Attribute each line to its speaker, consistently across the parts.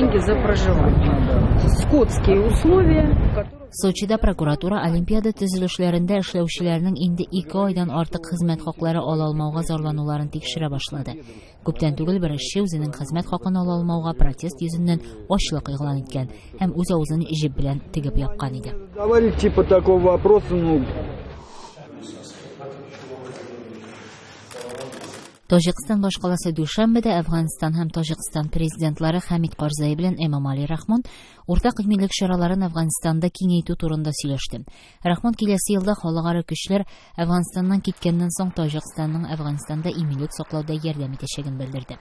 Speaker 1: Деньги за проживание. Скотские условия, которые.
Speaker 2: Сочида прокуратура Олимпиада төзелешләрендә эшләүчеләрнең инде ике айдан артык хезмәт хаклары ала алмауга зарлануларын тикшерә башлады. Күптән түгел бер эшче үзенең хезмәт хакын ала алмауга протест йөзеннән ачлык игълан иткән һәм үз авызын җеп белән тегеп япкан иде.
Speaker 3: Задавали типа такого вопроса, ну.
Speaker 2: Таҗикстан башкаласы Дүшәнбедә Әфганстан һәм Таҗикстан президентлары Хәмид Карзай белән Эмомали Рахмон уртак иминлек чараларын Әфганстанда киңәйтү турында сөйләште. Рахмон киләсе елда халыкара көчләр Әфганстаннан киткәннән соң Таҗикстанның Әфганстанда иминлек саклауда ярдәм итәчәген белдерде.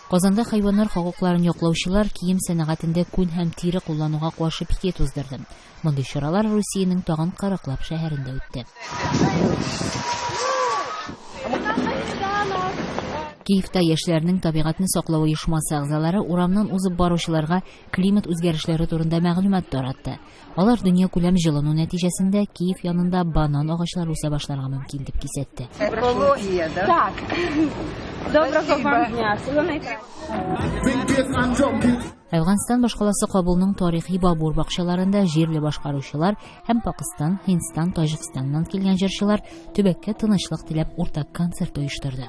Speaker 2: Казанда хайваннар хокукларын яклаучылар кием сәнәгатендә күн һәм тире куллануга каршы пикет уздырды. Мондый чаралар Русиянең тагын кырыклап шәһәрендә үтте. Киевта яшьләрнең табигатьне саклау оешмасы әгъзалары урамнан узып баручыларга климат үзгәрешләре турында мәгълүмат таратты. Алар дөньякүләм җылыну нәтиҗәсендә Киев янында банан агачлары үсә башларга мөмкин дип кисәтте.
Speaker 4: Экология, да?
Speaker 5: Так. Доброго вам дня. Всего наихорошего.
Speaker 2: Әфганстан башкаласы Кабулның тарихи Бабур бакчаларында җирле башкаручылар һәм Пакыстан, Һиндстан, Таҗикстаннан килгән җырчылар төбәккә тынычлык теләп уртак концерт оештырды.